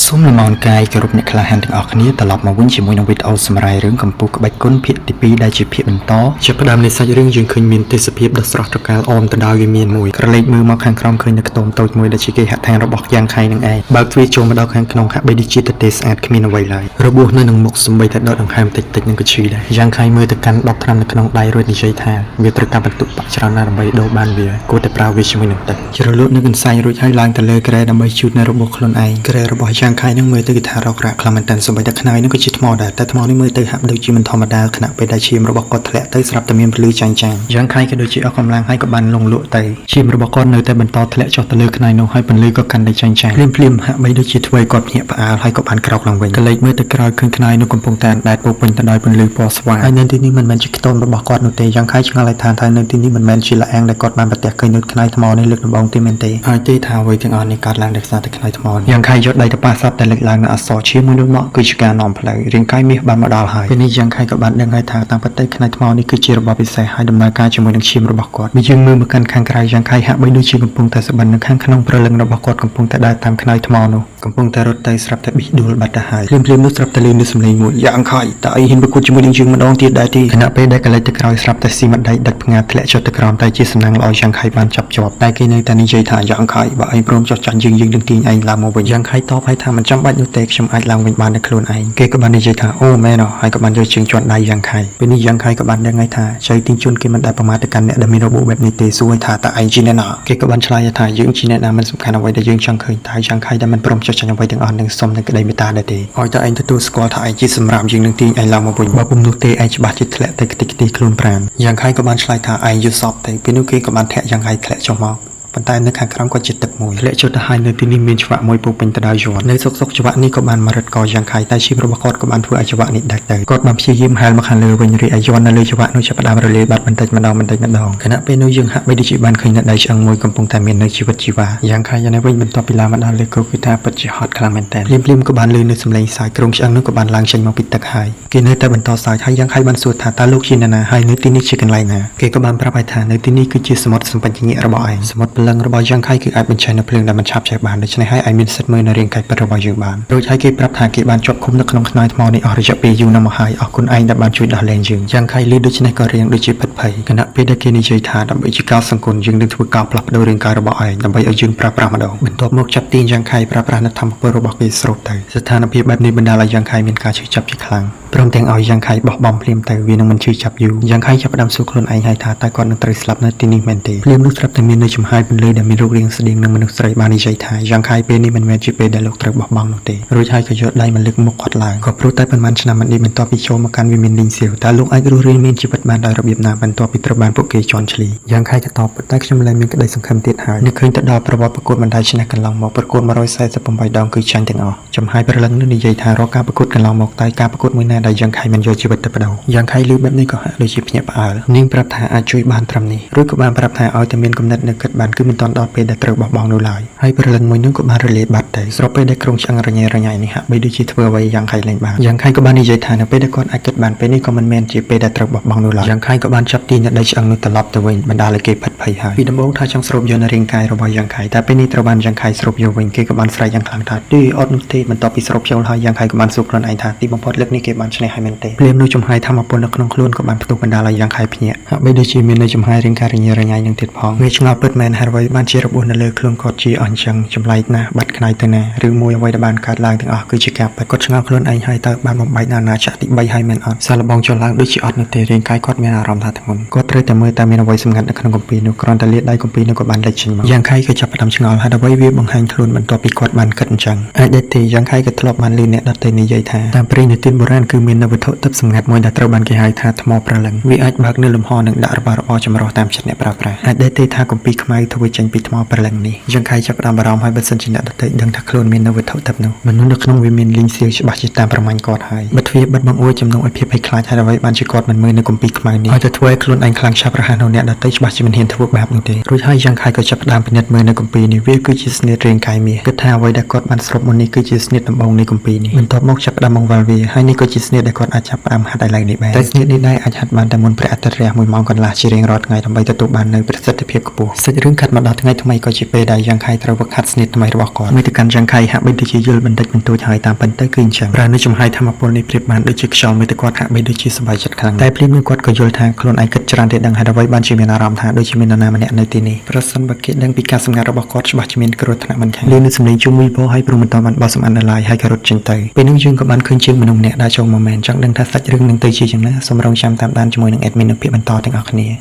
សូមលំអរកាយគោរពអ្នកក្លាហានទាំងអស់គ្នាត្រឡប់មកវិញជាមួយនឹងវីដេអូសម្រាយរឿងកម្ពុជាក្បាច់គុណភាគទី2ដែលជាភាគបន្តជាផ្ដើមនៃសាច់រឿងយើងឃើញមានទេសភាពដ៏ស្រស់ត្រកាលអមទៅដោយវិមានមួយក្រឡេកមើលមកខាងក្រោមឃើញនៅខ្ទមតូចមួយដែលជាគេហដ្ឋានរបស់យ៉ាងខៃនឹងឯងបើកទ្វារចូលមកដល់ខាងក្នុងហាក់បីដូចជាទទេស្អាតគ្មានអ្វីឡើយរបួសនៅនឹងមុខសំបីតែដកដង្ហើមតិចតិចនឹងក៏ឈឺដែរយ៉ាងខៃមើលទៅកាន់10ថ្នាំនៅក្នុងដៃរួចនិយាយថាវាត្រូវការបន្ទុកបាក់ច្រើនណាស់ដើម្បីដូរបានវាគួរតែប្រើវាជាមួយនឹងទឹកជ្រលក់នៅកន្សែងរួចហើយឡើងទៅលើក្រែដើម្បីជូតនៅរបួសខ្លួនឯងក្រែរបស់យ៉ាងខៃនឹងមើលទៅគឺថារករ៉ាក់ខ្លាំងមែនទែនសូម្បីតែខ្នើយនឹងក៏ជាថ្មដែរតែថ្មនេះមើលទៅហាក់ដូចជាមិនធម្មតាខណៈពេលដែលឈាមរបស់គាត់ធ្លាក់ទៅស្រាប់តែមានពលឺចាញ់ចាញ់យ៉ាងខៃក៏ដូចជាអស់កម្លាំងហើយក៏បានលងលក់ទៅឈាមរបស់គាត់នៅតែបន្តធ្លាក់ចុះទៅលើខ្នើយនោះហើយពន្លឺក៏កាន់តែចាញ់ចាញ់ភ្លាមភ្លាមហាក់បីដូចជាធ្វើឲ្យគាត់ភ្ញាក់ផ្អើលហើយក៏បានក្រោកឡើងវិញក៏លេចមើលទៅក្រោយឃើញខ្នើយនោះកំពុងតែអណ្ដែតពោពេញទៅដោយពន្លឺពណ៌ស្វាងហើយនៅទីនេះមិនមែនជាខ្ទមរបស់គាត់នោះទេយ៉ាងខៃឆ្ងល់ឲ្យថាថានៅទីនេះមិនមែនជាលាអាងដែលគាត់បានប្រទះឃើញនៅខ្នើយថ្មនេះលើកដំបូងទេមែនទេហើយទេថាអ្វីទាំងអស់នេះកើតឡើងដោយសារតែខ្នើយថ្មនេះយ៉ាងខៃយកដៃទៅប៉ះសត្វដែលលេចឡើងនៅអសរជាមួយនោះមកគឺជាការនាំផ្លូវរាងកាយមាសបានមកដល់ហើយពេលនេះយ៉ាងខៃក៏បានដឹងហើយថាតាមពិតទៅខ្នើយថ្មនេះគឺជារបស់ពិសេសហើយដំណើរការជាមួយនឹងឈាមរបស់គាត់បើយើងមើលមកកាន់ខាងក្រៅយ៉ាងខៃហាក់បីដូចជាកំពុងតែសបិននៅខាងក្នុងព្រលឹងរបស់គាត់កំពុងតែដើរតាមខ្នើយថ្មនោះកំពុងតែរត់ទៅស្រាប់តែប៊ិះដួលបាត់ទៅហើយភ្លាមភ្លាមនោះស្រាប់តែលឺនៅសំឡេងមួយយ៉ាងខៃតើអីហ៊ានប្រកួតជាមួយនឹងយើងម្ដងទៀតដែរទេខណៈពេលដែលកលិចទៅក្រោយស្រាប់តែស៊ីម្ដាយដាច់ផ្ងាធ្លាក់ចុះទៅក្រោមតែជាសំណាងល្អយ៉ាងខៃបានចាប់ជាប់តែគេនៅតែនិយាយថាយ៉ាងខៃបើឯងព្រមចុះចាញ់យើងយើងនឹងទាញឯងឡើងមកវិញយ៉ាងខៃតបឲ្យថាមិនចាំបាច់នោះទេខ្ញុំអាចឡើងវិញបានដោយខ្លួនឯងគេក៏បាននិយាយថាអូមែនហើយក៏បានយកជើងជាន់ដៃយ៉ាងខៃពេលនេះយ៉ាងខៃក៏បានដឹងហើយថាចៃទីងជន់គេមិនដែលប្រមាថទៅកាន់អ្នកដែលមានរបួសបែបនេះទេសួរថាតើឯងជាអ្នកណាគេក៏បានឆ្លើយថាយើងជាអ្នកណាមិនសំខាន់អ្វីដែលយើងចង់ឃើញតែយ៉ាងខៃដែលមិនព្រមចុះចាញ់អ្វីទាំងអស់នឹងសុំនឹងក្តីមេត្តាដែរទេឲ្យតែឯងទទួលស្គាល់ថាឯងជាសម្រាប់យើងនឹងទាញឯងឡើងមកវិញបើពុំនោះទេឯងច្បាស់ជាធ្លាក់ទៅខ្ទេចខ្ទីខ្លួនប្រានយ៉ាងខៃក៏បានឆ្លើយថាឯងយល់សពទៅពេលនោះគេក៏បានធាក់យ៉ាងខៃធ្លាក់ចុះមកប៉ុន្តែនៅខាងក្រោមក៏ជាទឹកមួយធ្លាក់ចុះទៅហើយនៅទីនេះមានច្បាក់មួយពោពេញទៅដោយយ័ន្តនៅសុកសុកច្បាក់នេះក៏បានមករត់កយ៉ាងខៃតែឈាមរបស់គាត់ក៏បានធ្វើឲ្យច្បាក់នេះដាច់ទៅគាត់បានព្យាយាមហែលមកខាងលើវិញរីឯយ័ន្តនៅលើច្បាក់នោះចាប់ផ្ដើមរលាយបាត់បន្តិចម្ដងបន្តិចម្ដងខណៈពេលនោះយើងហាក់បីដូចជាបានឃើញនៅដៃឆ្អឹងមួយកំពុងតែមាននៅជីវិតជីវ៉ាយ៉ាងខៃយ៉ាងនេះវិញបន្ទាប់ពីឡើងមកដល់លើគោគឺថាពិតជាហត់ខ្លាំងមែនទែនភ្លាមភ្លាមក៏បានលឺនៅសំឡេងសើចគ្រោងឆ្អឹងនោះក៏បានឡើងចេញមកពីទឹកហើយគេនៅតែបន្តសើចហើយយ៉ាងខៃបានសួរថាតើលោកជាអ្នកណាហើយនៅទីនេះជាកន្លែងណាគេក៏បានប្រាប់ឲ្យថានៅទីនេះគឺជាសមុទ្រសម្បញ្ញៈរបស់ឯងសមុទ្រព្រលឹងរបស់យ៉ាងខៃគឺអាចបញ្ឆេះនៅភ្លើងដែលមិនឆាប់ឆេះបានដូច្នេះហើយឯងមានសិទ្ធិមើលនៅរាងកាយពិតរបស់យើងបានរួចហើយគេប្រាប់ថាគេបានជាប់ឃុំនៅក្នុងខ្នើយថ្មនេះអស់រយៈពេលយូរណាស់មកហើយអរគុណឯងដែលបានជួយដោះលែងយើងយ៉ាងខៃលឺដូច្នេះក៏រៀងដូចជាភិតភ័យខណៈពេលដែលគេនិយាយថាដើម្បីជាការសង្គមយើងនឹងធ្វើការផ្លាស់ប្ដូររាងកាយរបស់ឯងដើម្បីឲ្យយើងប្រើប្រាស់ម្ដងបន្ទាប់មកចាប់ទាញយ៉ាងខៃប្រើប្រាស់នៅធម្មពលរបស់គេស្រូបទៅស្ថានភាពបែបនេះបណ្ដាលឲ្យយ៉ាងខៃមានការឈឺចាប់ជាខ្លាំងព្រមទាំងឲ្យយ៉ាងខៃបោះបង់ភ្លាមទៅវានឹងមិនឈឺចាប់យូរយ៉ាងខៃចាប់ផ្ដើមសួរខ្លួនឯងហើយថាតើគាត់នឹងត្រូវស្លាប់នៅទីនេះមែនទេភ្លាមនោះស្រាប់តែមាននៅចំហាយពន្លឺដែលមានរូបរាងស្តៀងនឹងមនុស្សស្រីបាននិយាយថាយ៉ាងខៃពេលនេះមិនមែនជាពេលដែលលោកត្រូវបោះបង់នោះទេរួចហើយក៏យកដៃមកលើកមុខគាត់ឡើងក៏ព្រោះតែប៉ុន្មានឆ្នាំមកនេះបន្ទាប់ពីចូលមកកាន់វិមានលីងសៀវតើលោកអាចរស់រានមានជីវិតបានដោយរបៀបណាបន្ទាប់ពីត្រូវបានពួកគេជន់ឈ្លីយ៉ាងខៃក៏តបតែខ្ញុំលែងមានក្តីសង្ឃឹមទៀតហើយនឹកឃើញទៅដល់ប្រវត្តិប្រកួតបណ្ដាឈ្នះកន្លងមកប្រកួត148ដងគឺចាញ់ទាំងអស់ចំហាយព្រលឹងនោះនិយាយថារាល់ការប្រកួតកន្លងមកតែការប្រកួតមួយណាដែលយ៉ាងខៃមិនយកជីវិតទៅបដូរយ៉ាងខៃលឺបែបនេះក៏ហាក់ដូចជាភ្ញាក់ផ្អើលនាងប្រាប់ថាអាចជួយបានត្រឹមនេះរួចក៏បានប្រាប់ថាឲ្យតែមានគំនិតនៅគិតបានគឺមិនទាន់ដល់ពេលដែលត្រូវបោះបង់នោះឡើយហើយព្រលឹងមួយនោះក៏បានរលាយបាត់ទៅស្របពេលដែលក្រុងឆ្អឹងរញ៉េរញ៉ៃនេះហាក់បីដូចជាធ្វើអ្វីយ៉ាងខៃលែងបានយ៉ាងខៃក៏បាននិយាយថានៅពេលដែលគាត់អាចគិតបានពេលនេះក៏មិនមែនជាពេលដែលត្រូវបោះបង់នោះឡើយយ៉ាងខៃក៏បានចាប់ទាញនៅដីឆ្អឹងនោះត្រឡប់ទៅវិញបណ្ដាលឲ្យគេភិតភ័យហើយពីដំបូងថាចង់ស្រូបយកនៅរាងកាយរបស់យ៉ាងខៃតែពេលនេះត្រូវបានយ៉ាងខៃស្រូបយកវិញគេក៏បានស្រែកយ៉ាងខ្លាំងថាទីអត់នោះទេបន្ទាប់ពីស្រូបចូលហើយយ៉ាងខៃក៏បានសួរខ្លួនឯងថាទីបំផុតលើកនេះគេបានឈ្នះហើយមែនទេភ្លាមនោះចំហាយធម្មពលនៅក្នុងខ្លួនក៏បានផ្ទុះបណ្ដាលឲ្យយ៉ាងខៃភ្ញាក់ហាក់បីដូចជាមាននៅចំហាយរាងកាយរញ៉េរញ៉ៃនឹងទៀតផងវាឆ្ងល់ពិតមែនហេតុអ្វីបានជារបួសនៅលើខ្លួនគាត់ជាអញ្ចឹងចម្លែកណាស់បាត់ខ្នើយទៅណាឬមួយអ្វីដែលបានកើតឡើងទាំងអស់គឺជាការពិតគាត់ឆ្ងល់ខ្លួនឯងហើយតើបានបំបែកនៅអាណាចក្រទី3ហើយមែនអត់សាឡបងចុះឡើងដូចជាអត់នោះទេរាងកាយគាត់មានអារម្មណ៍ថាធ្ងន់គាត់ត្រូវតែមើលតើមានអ្វីសម្ងាត់នៅក្នុងគម្ពីរនោះគ្រាន់តែលាតដៃគម្ពីរនោះក៏បានលេចចេញមកយ៉ាងខៃក៏ចាប់ផ្ដើមឆ្ងល់ហេតុអ្វីវាបង្ហាញខ្លួនបន្ទាប់ពីគាត់បានគិតអញ្ចឹងអាចដែរទេយ៉ាងខៃក៏ធ្លាប់បានឮអ្នកដទៃនិយាយថាតាមព្រេងនិទានបុរាណគឺមាននៅវត្ថុទិព្វសម្ងាត់មួយដែលត្រូវបានគេហៅថាថ្មព្រលឹងវាអាចបើកនៅលំហនិងដាក់របស់របរចម្រុះតាមចិត្តអ្នកប្រើប្រាស់អាចដែរទេថាគម្ពីរខ្មៅធ្វើចេញពីថ្មព្រលឹងនេះយ៉ាងខៃចាប់ផ្ដើមបារម្ភហើយបើសិនជាអ្នកដទៃដឹងថាខ្លួនមាននៅវត្ថុទិព្វនោះមនុស្សនៅក្នុងវាមានលីងសៀវច្បាស់ជាតាមប្រមាញ់គាត់ហើយបិទទ្វារបិទបង្អួចជំនួសឲ្យភាពភ័យខ្លាចហើយអ្វីបានជាគាត់មិនមើលនៅគម្ពីរខ្មៅនេះឲ្យទៅធ្វើឲ្យខ្លួនឯងខ្លាំងឆាប់រហ័សនៅអ្នកដទៃច្បាស់ជាមិនហ៊ានធ្វើបាបនោះទេរួចហើយយ៉ាងខៃក៏ចាប់ផ្ដើមពិនិត្យមើលនៅគម្ពីរនេះវាគឺជាស្នៀតរាងកាយមាសគិតថាអ្វីដែលគាត់បានស្រូបមុននេះគឺជាស្នៀតដំបូងនៃគម្ពីរនេះបន្ទាប់មកចាប់ផ្ដើមបង្វិលវាហើយនេះក៏ជាស្នៀតដែលគាត់អាចចាប់ផ្ដើមហាត់ឥឡូវនេះបានតែស្នៀតនេះដែរអាចហាត់បានតែមុនព្រះអាទិត្យរះ1ម៉ោងកន្លះជារៀងរាល់ថ្ងៃដើម្បីទទួលបាននូវប្រសិទ្ធភាពខ្ពស់សាច់រឿងកាន់ កាត់មកដល់ថ្ងៃថ្មីក៏ជាពេលដែលយ៉ាងខៃត្រូវវឹកហាត់ស្នៀតថ្មីរបស់គាត់មើលទៅកាន់យ៉ាងខៃហាក់បីដូចជាយល់បន្តិចបន្តួចហើយតាមពិតទៅគឺអញ្ចឹងប្រើនៅចំហាយធម្មពលនេះប្រៀបបានដូចជាខ្យល់មើលទៅគាត់ហាក់បីដូចជាសប្បាយចិត្តខ្លាំងតែភ្លាមនោះគាត់ក៏យល់ថាខ្លួនឯងគិតច្រើនទេដឹងហេតុអ្វីបានជាមានអារម្មណ៍ថាដូចជាមាននរណាម្នាក់នៅទីនេះប្រសិនបើគេដឹងពីការសម្ងាត់របស់គាត់ច្បាស់ជាមានគ្រោះថ្នាក់មិនខានលឺនៅសំឡេងជុំវីបោហើយព្រមមិនតបានបោះសម្អាតនៅឡើយហើយក៏រត់ចេញទៅពេលនោះយើងក៏បានឃើញជើងមនុស្សម្នាក់ដើរចូលមកមែនចង់ដឹងថាសាច់រឿងនឹងទៅជាយ៉ាងណាសូមរងចាំតាមដានជាមួយនឹង admin នៅភាគបន្តទាំងអស់គ្នា។